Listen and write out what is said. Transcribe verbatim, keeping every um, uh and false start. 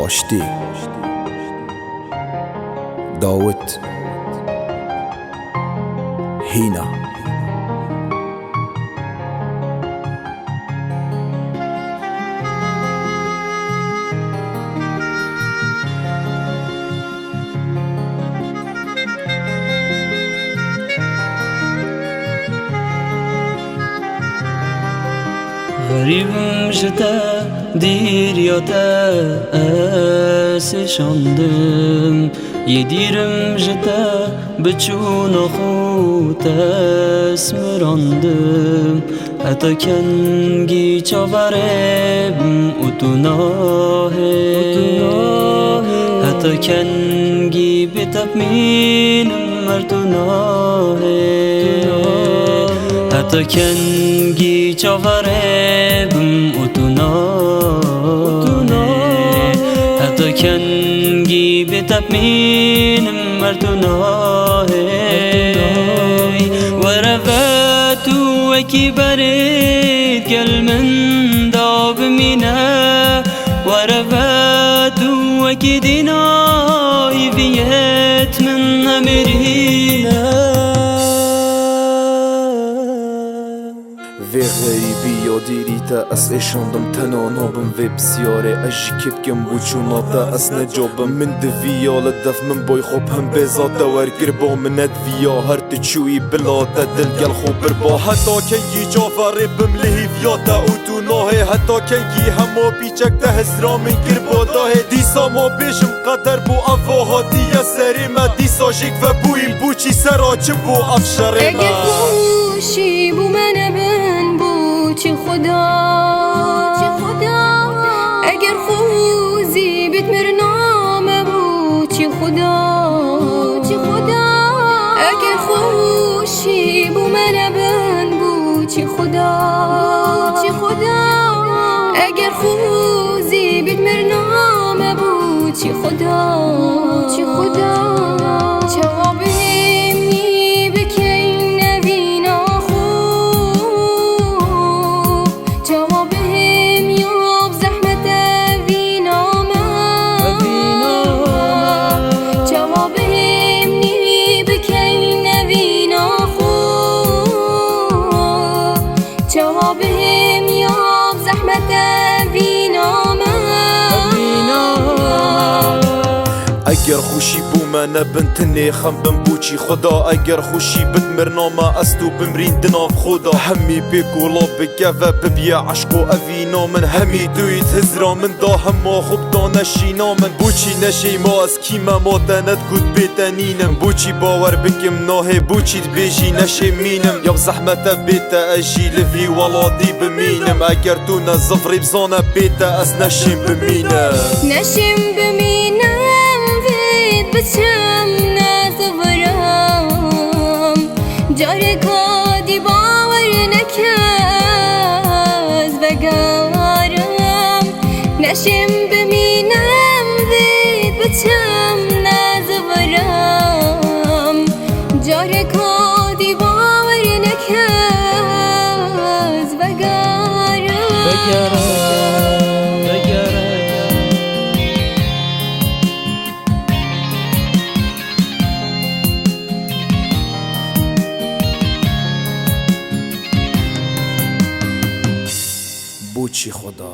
Aştî. Dawit. Hîna. Xerîbim ji te, dîriya te ez êşandim. Yê dîrim ji te, bi çûna xwe te ez mirandim. Heta kengî çaverê bim û tu nahê? Heta kengî bê te bimînim, mer tu nahê? Heta kengî çaverê bim û tu nahê? Heta kengî bê te bimînim, mer tu nahê? Were ve tu wekî berê gel min da bimîne. Were ve tu wekî dîna hîviyet min nemirîne. Vê xerîbî ya dîrî te ez êşandim, tena nabim vê pisyarê. Ez ji kê bikim bo çûna te, ez ne cobim. Min diviya li def min boy xwe bi hembêza te werkir ba, min nediviya her tu çûyî bila te dil gel xwe birba. Heta kengî çaverê bim li hîviya te û tu nahê? Heta kengî hema pîçek te hizra min kir ba dahê? Dîsa ma bêjim qeder bû, eva hatiye serê me. Dîsa jêk vebûyî, bû çî sera çi bû ev şerê me? Eger xweşî bû me nebin, bû çî Xuda? Eger xwezî bit mirna me, bû çî Xuda? Eger xweşî bû me nebin, bû çî Xuda? Eger xwezî bit mirna me, bû çî Xuda? Çawa bihêmî bikeyn evîna xwe? Çawa bihêmî ya bi zehmet evîna me? Çawa bihêmî bikeyn evîna xwe? Çawa bihêmî ya bi zehmet evîna me? Eger xweşî bo me nebin, tinê xem bim, bû çî Xuda? Eger xweşî bit mirna me, ez tu bimrîn di nav xwe de. Hemî pêk û lav bikeve, bibiye eşq û evîna min. Hemî tu yî di hizra min de, hema xwe bida neşîna min. Bû çî neşê ma, ez kî me, ma te nedigot bê te nînim? Bû çî bawer bikim nahê? Bû çî dibêjî neşê mînim? Ya bi zehmet ev bê te, ez jî li vî welatî bimînim. Eger tu nezivirî, bizane bê te ez neşêm bimînim. Neşêm bimînim, vêt biçim nezivirim. Careka dî bawer neke ez vegerim. Neşêm bimînim, vêt biçim nezivirim. Careka dî bawer neke ez vegerim. Vegerim, vegerim. Bo çî Xuda?